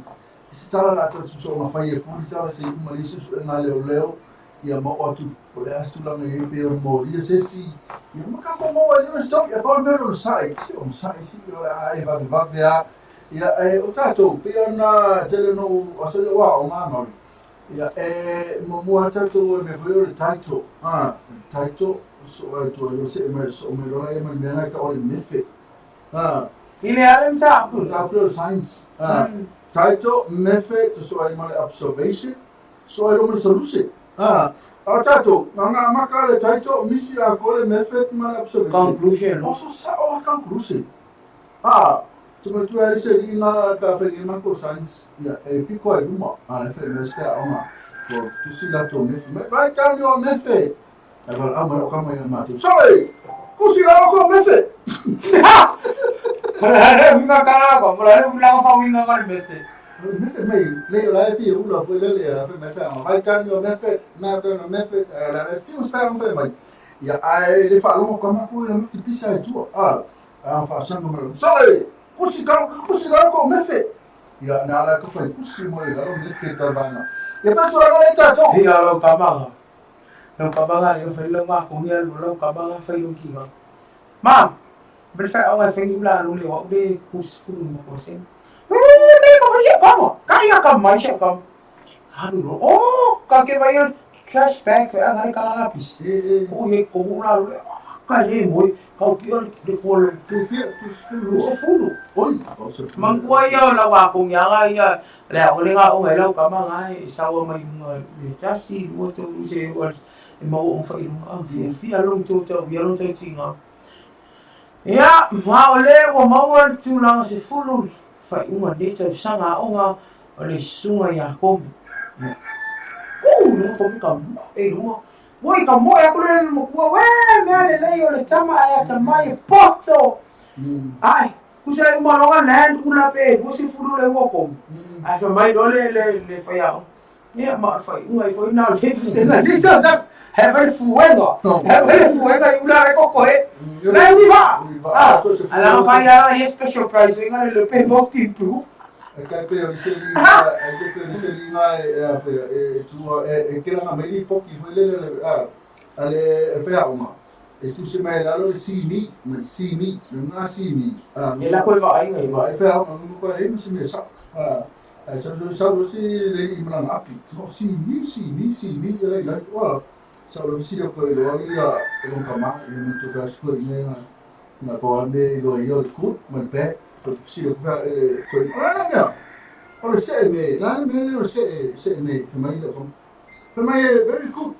i se tala latou tusoga fai e fuli tala se uma le isi suega leoleo ia ma o atu o le a se tulaga i ai pe o molia se isi ia ma kako maua ai le story e pau le mea o le onosai se onosai si o le a e vavevave a ia e o tatou pei ona tele no aso ia ua aoga Maori. Ia, e muamua tatou e mea foi o le title. Ah, title, so ai tua yo se mai so mai lola e mai mea nai ka o le method. Ah, Ile ale mtapu. Mtapu o science. Ah, title, method, to so ai ma le observation, so ai lo ma le solution. Ah, o tatou, na nga maka le title, misi a ko le method ma le observation. Conclusion. O so sa o conclusion. Ah, te ma tu ai se i nga ka fe i ma ko science. Ia, e piko ai luma. Ah, e fe me ska ona. Ko tu si la to method. Write down your method. E wala au mai o ka mai ma tu. Sorry. Ku si la ko method. Mala le winga kala ko, mala le winga fa winga ka mese. Method mai le la e pi ula foi le le fe me fe. Write down your method. Na to no method. La le fi us fe fe mai. Ia ai le fa longo ka ma ko le ti pisa e tu. Ah, a fa sanga mai. Sorry. Ku si ka ku si la ko method. Ia na la ko foi ku si mo le la method ta bana. Ia pa tu la le ta to. Ia lo ka manga. Lo ka manga le fa lo ma ko ia lo ka manga fa lo ki ga. Ma, bel fa o fa ni la lo le wa de ku fu mo ko se. Ne ko ye ka mo. Ka ya ka mai she ka. Ha lo. Oh, ka ke vai trash bag fa nga ka la pis. Ko ye ko la lo. Ka le mo ka pi o le ko le Tu fi tu lu se fu lu. Oi, o se fu. Mangkua ia la wa ko nya ia le o le nga o ngai lau ka ma ngai sa wa mai nga le tasi lu to lu se wa e ma o fa i a fi fi a long to to ya long to ti nga. Ia ma o le o ma wa tu la se fulu fa i unga le tau sanga o nga o le sunga ia ko. Ku le ko ka e lunga. Woi ka mo e ko le mo ku we me le le o le tama ai ta mai poto. Ai, ku se uma loga na ku la pe ku si fulu le wo ko. Ai fa mai do le le le fa ya. Ia ma fa unga i foi na le fa se na le ta ta. He fa fuego. He fa fuego i ula le koko e. La ui va. Ah, ala fa ya ye special price inga le pe mo ti pu. E kai pe o se li e kai pe o se li nga e a fe e tu e ke nga mai li poki foi le le a ale e fe a uma. E tu se mai la lo le simi, mai simi, le nga simi. A E la ko va ai ngai va e fe a uma ko e mo se me sa. A e sa lo sa lo si le i mana api. No simi simi simi le le wa. Sa lo si lo ko lo ia e lo kama e mo tu ka su i nga na po me lo i o le kut ma le pe si lo fa e to i la mea. O le se me, la me le se se me, fe mai le ko. Fe mai very good.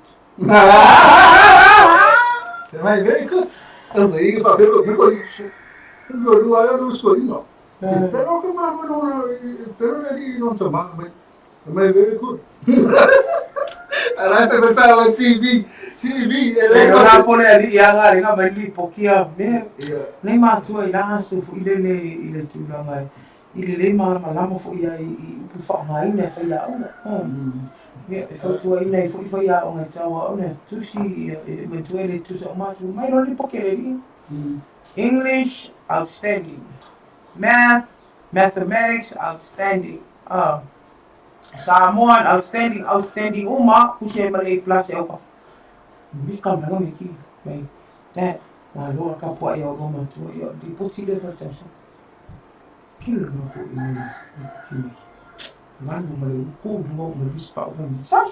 Fe mai very good. E le i fa be ko be ko lo lo a lo so i no. Pero que ma no pero le di non so ma me mai very good. Ala fe me fa CV CV e le la pole ali ia nga le nga mai li pokia me nei matua i la se fu i le le i le tulaga i le le malamalama foʻi ai i upu faaaogaina e faiaoga. Ia e fautuaina ai foʻi faiaoga e tauaoga tusi ia e matua e le tusa o matou mai loa lipoti a le alii. English outstanding, Math, Mathematics outstanding, Samoan outstanding, outstanding uma tusi ai ma le A plus e au ka mika mai loa ki mai Dad malo a kapuaʻi au ma matua ia lipoti lea faatausaga. Kilo no ko i ki mai. Vanu ma le upu mo ma le visi pau fai mai. Sa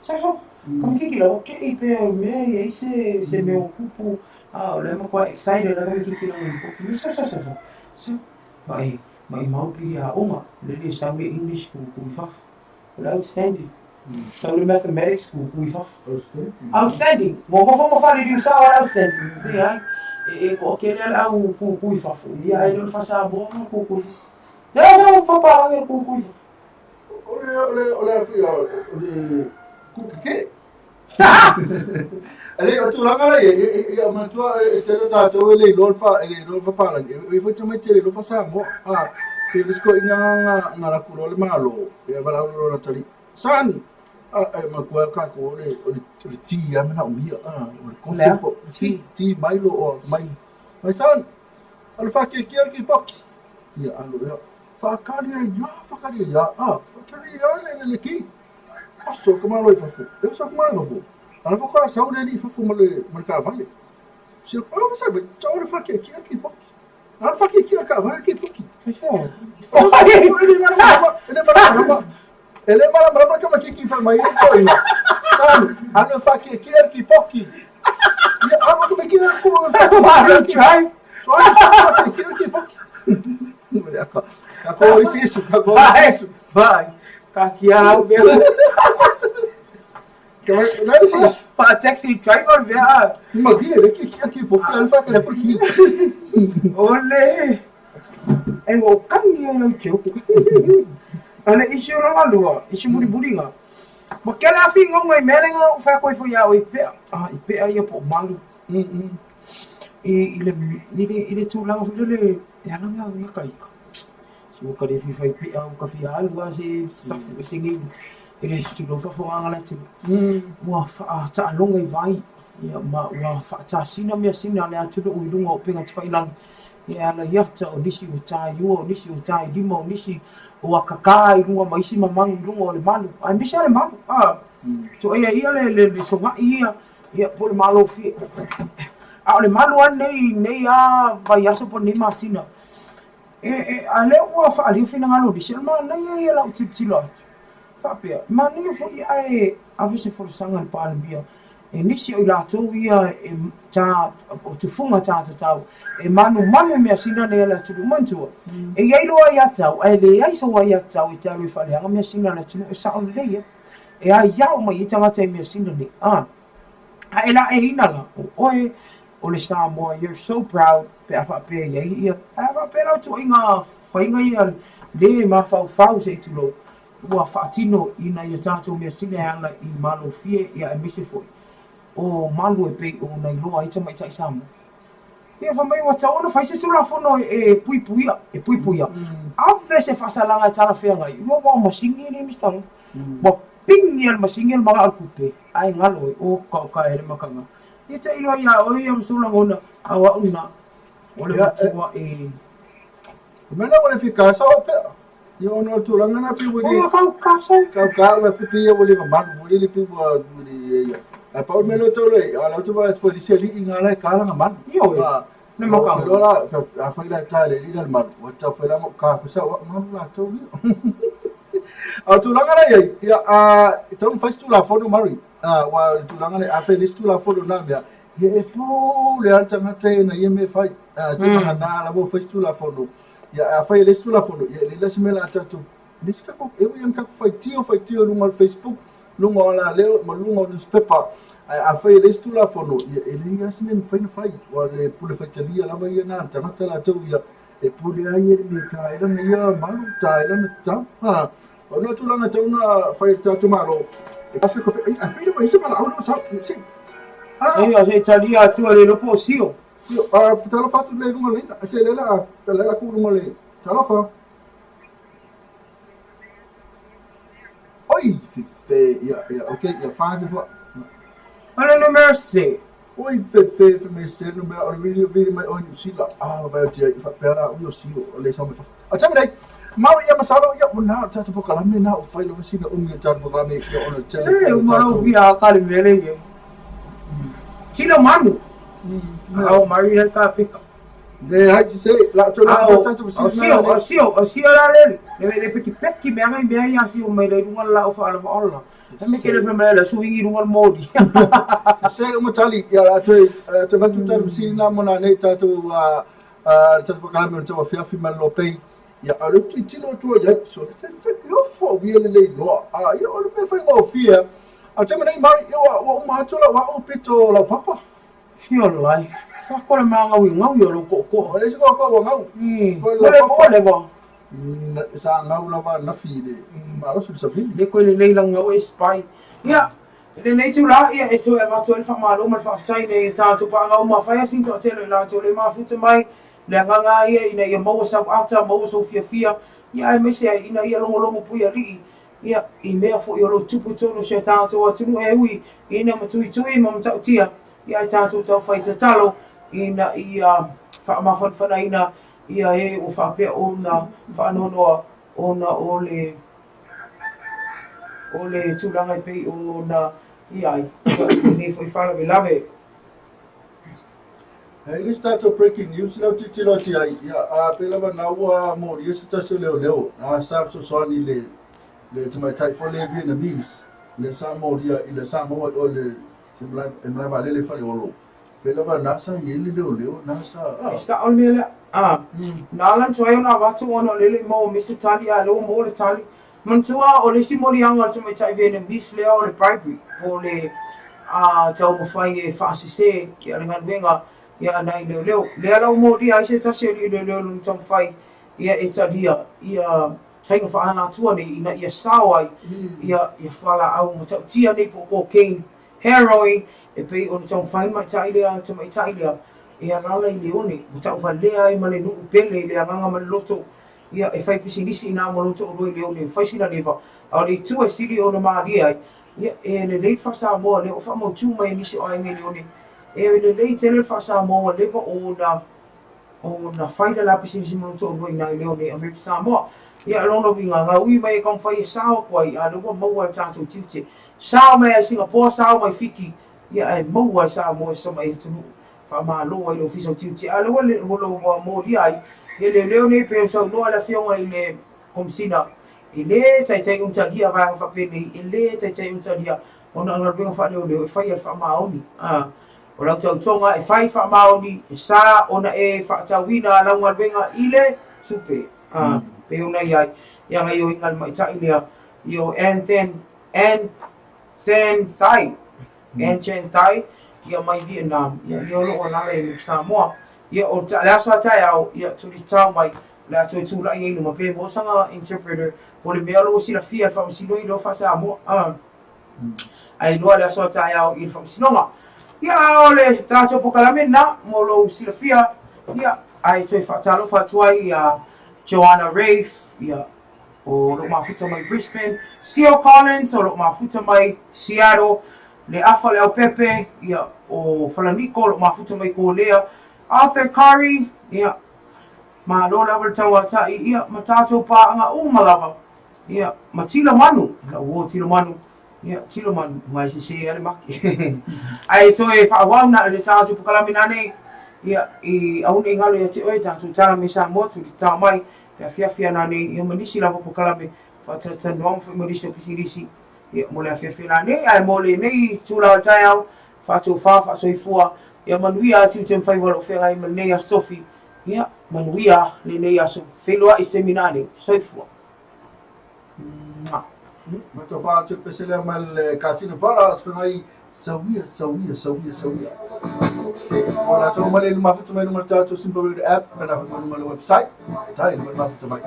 sa sa ka me kiki lau ke i pe o mea i ai se se mea o kupu a o le ma kua excited a ka me kiki lau i poki mai sa sa sa sa sa ma e ma i mau pili a onga le le sau le English ku ku i fafo. O le outstanding. Sau le mathematics ku ku i fafo. Outstanding. Mo mo mo fa le sa o outstanding. Te ai e e ko ke le au ku ku i fafo. Ia ai le fa sa bo ku ku. Le sa fa pa le ku ku i fafo. O le o le o le fi o le ku ke. Ale o tulaga la e e matua e te le tatou e le iloa le fa e le iloa le fapalagi e foi tamaiti e le iloa fa-Samoa a pe le sikoiga nga nga laku loa le malo e valaau lona tali san a e matua tatou o le o le o le ti a manaomia a o le kofi po ti ti mai lo o mai mai san o le faakiekie le kipoki ia alo ia faakali ai ia faakali ai ia a faakali ia le le le ki aso ka malo i fafo e sa ka malo i fafo ala fo ka sau le li fafo ma le ma le kaavale si o sa ba tau le faakiekie le kipoki ala faakiekie le kaavale le kipoki. E le mana e le mana E le malamalama le tamaititi i fai mai ai toeaina, Alu, alu e faakeekea le kipoki. Ia, alu le tamaititi e faakeekea le kipoki. Alu faakeekea le kipoki. Kako isi isu, kako isi isu. Vai, kakia au mea. Nai isi isu. Pa taxi driver mea. Ma bie, le keekea le kipoki, alu faakeekea le kipoki. Ole. E ua kani ai lau teu. Ale isi o langa lua, isi mulimuliga. Ma ke ala afi ngonga i mea lenga o whea koe fo ia o i pea. Ah, i pea ia po malu. I, i le, i le, i le tūlanga fo le, e ala nga, nga kaika. Si ua kare fi whai pea o ka fia alu a se safu e se ngei. E le situlo fafo nganga le atu. Ua wha taaloga i vai. Ia, ma ua whaatasina mea sina le atunu i lunga o penga te whailangi. E ala i ata, o nisi ua tā i ua, o nisi ua tā i lima, o nisi ua kakā i luga ma isi mamagu i luga o le malu. Aemaise lava le malu, a, tuaia ia le, le, le sogaʻi ia, ia, po o le malofie. A o le malu lava lenei i lenei lava vaiaso po o lenei masina, e, e, a lea ua faaalia finagalo o nisi, o le manaia ia o lau tilotilo atu, faapea, manaia foi ae ave se folasaga a le Palemia E nisi o i latou ia e tā, o tufuga tā tatau, e manumanu i measina nei a le atunuu. Manatua, e i ai loa aiatatau, ae leai sou aiatatau e te alu e faaleaga measina a le atunuu, e sao lelei ia. E aiao mai ai tagata i measina nei. A, a e laʻeiina la, o oe, o le Samoa, you're so proud, pe a faapea i ai ia, ae a faapea la o tuuaiga faiga ia le mafaufau se i tulou, ua faatino ina ia tatou measina e ala i malofie ia aemaise foi o malu e pei ona iloa ai tamaitai Samoa. Ia fai mai ua tatau ona fai se Tulafono e puipuia, e puipuia. Ave se faasalaga e talafeagai, ua ua masini e le mistala. Ua pigi e le masini le manao o le kupe, ae galo e, oka oka e le makaga. Ia tailo ai ia oe ia ma sou lagona, a o au na, o le matua e. O mea na ua le fia sao pea. Ia ona o le tulaga na pei ua le. Ua kau ka sau. Kau ka ua kupi ia ua le mamalu ua le pei ua le ia. Ae pau le mea lea o tau le a lau te vaai atu foi i le isi alii nga la e ka lana malu. Ioe. Le makaga. Loa la a fai la e ta e le alii la le malu ua tau fai la ma ka fai sau malu latou ia. A o tulaga la iai ia a e tatau ona fai se Tulafono Murray. A ua o le tulaga lea a fai le isi Tulafono na mea ia e pule lava le tagata ia na ia mea e fai. A se vagana lava ua fai se Tulafono. Ia, afai e leai se Tulafono, ia e leai la se mea o le a tatou, leai se tatou, e ui lava ina tatou faitio, faitio i luga o le Facebook, luga o alaleo ma luga o newspaper, ae afai e leai se Tulafono, ia e leai lava se mea e mafai ona fai, aua o le pule faitalia lava ia na a le tagata latou ia, e pule lava ia i le mea e ta ai lana ia malu, ta ai lana tatau. Ha, o lena tulaga e tatau ona fai e le tatou Malo, e afe kope, ai, pei lava e i ai se valaau lea o sau, ia, se i, ah! Ia, se i talia atu e le iloa po o sio. Talofa atu le luga leina. Se le la le la ku luga le. Talofa. Oi, fe fe ia ia okay ia fa se fa. Ale no mercy. Oi fe fe fe me se no me o le video video mai o New Zealand. Ah vai o tia fa pe la ui o sio o le sa me fa. A tami nei. Mau ia masalo ia o na tatou pokalame na o fai lava sina umi o tatou pokalame ia ona tele. E uma lau fia a kale mele ia. Tino manu. Ao mari le ka pika. Le hai te se la to la tatou sina. Sio, o sio, o sio la le. Le le peki peki mea ngai mea ia sio mai le lunga la o fa la ola. Me kele fa mai la suingi lunga le modi. Se uma tali ia la toe toe vatu tatou sina mo na nei tatou a le tatou pokalame o le tauafiafi ma le lopei, ia, a o le tilotilo atu ai ai, so fe fe ke ofo ua lelei loa, a ia o le mea faigofie a. A o le taimi nei Mari, ia ua ua uma atu lau au pito o lau papa. Fio lai, fa ko le mangau i ngau i o lou toʻotoʻa. O le isi toʻotoʻa ua ngau. Ko le lau papa. Le ua. Sa ngau lava nafi i le malosi le savili. Le koe lelei lau ngau e spy. Ia, I lenei itulā, ia, e toe avatu ai le faamalo ma le faafetai nei e tātou pāga uma, whai asi toatele i latou le mafuta mai, le agaga ia ina ia maua sau ata, maua sou fiafia, ia aemaise ai ina ia logologo puialii, ia, i mea foi o lo o tupu i totonu o si o tātou atunuu e ui ina matuitui ma matautia, ia ai tātou taufai tatalo ina ia faamafanafanaina ia e ua faapea ona faanoanoa ona o le O le tulaga e pei ona i ai lenei foi faalavelave. Hei le se tatou breaking news lau tilotilo atu ai, ia, a pei lava na ua molia se tasi o leoleo, na sa fesoasoani i le le tamaitai foi lea Vietnamese lea sa molia i le Samoa i o i le e malae vaalele i Faleolo, pei lava na sa i ai le leoleo na sa a. E sao le mea lea. A, na ala ona tuai ona avatu ona o lea e le i maua mai se tali, a o lea ua maua le tali. Manatua o le isi moliaga a le tamaitai Vietnamese lea o le bribery, po o le taumafai e faasese le galuega a nai leoleo. Lea la ua molia ai se tasi o alii leoleo i lona taumafai e talia ia faiga faaalatua nei ina ia sao ai ia fualaau matautia nei po o cocaine, heroin e pei ona taumafai le matai lea, tamaitai lea e alaala i le one ua tauvalea ai ma le nuu pele i le agaga ma le loto ia e fai pisinisi i ina ma lou toalua i le one e fai sina leva a o le itu e sili ona malie ai ia e lelei le faa-Samoa lea ua faamautu mai e nisi o aiga i le one e lelei tele le faa-Samoa ua leva ona ona fai le la pisinisi ma lou toalua i ina i le one Amerika Samoa. Ia, o lona uiga, na ui mai e taumafai e sao atu ai, a o lea ua maua e le tatou tiute. Sao mai ai Singapoa, sao mai Fiti, ia ae maua e Samoa i se tamai atunuu. Faamalo ai le Ofisa o Tiute. A o lea ua molia ai ia leoleo nei pei ona saunoa le Afioga i le Komesina, e le taitai ona talia vaega faapenei, e le taitai ona talia ona o galuega faaleoleo e fai e le faamaoni. O lau tautoga e fai faamaoni, e sa ona e faatauina lau galuega i le tupe. A, pei ona i ai ia gaioiga a le maita'i lea, i o Ann Then, Ann Then Thai, Ann Chan Thai, ia mai Vietnam, ia lea o lo o alaala i Amerika Samoa. Ia o le aso a taeao, ia tulitao mai, o le a toe tula'i ai i luma, pe maua saga interpreter, po o le mea o lo o silafia e le Faamasino i leo faa-Samoa. A. Ae iloa le aso a taeao i le faamasinoga. Ia, o le tatou polokalame lena mo lou silafia, ia, ae toe faatalofa atu ai ia Joanna Rafe, ia, o lo o mafuta mai Brisbane, Sio Collins, o lo o mafuta mai Seattle, le Afa Leaupepe, ia, o Falaniko, o lo o mafuta mai Kōlea, Arthur Curry, ia, malo lava le tauata'i, ia, ma tatou paaga uma lava. Ia, ma tilo manu, lau uo tilo manu, ia, tilo manu, ngai sese a le make. Ae toe faaauau na le tatou polokalame nanei, ia, i aua nei galo ia te oe tatou tala mai Samoa tuli tatao mai, le afiafi a nanei, ia ma nisi lava polokalame faatalatalanoaga foi ma nisi o pisinisi, ia, mo le afiafi nanei, ae mo lenei itula o le taeao, faatofa, faasoifua, ia manuia atu te mafai o lo o feagai ma lenei aso tofi, ia, manuia lenei aso, feiloai i se taimi nanei, soifua. Matofa atu le pese lea mai le Katina Brothers whengai sauia sauia sauia sauia. O la tau mai le mafuta mai luma le tatou Simple Radio app me la mai luma le website. Tai luma le mafuta mai.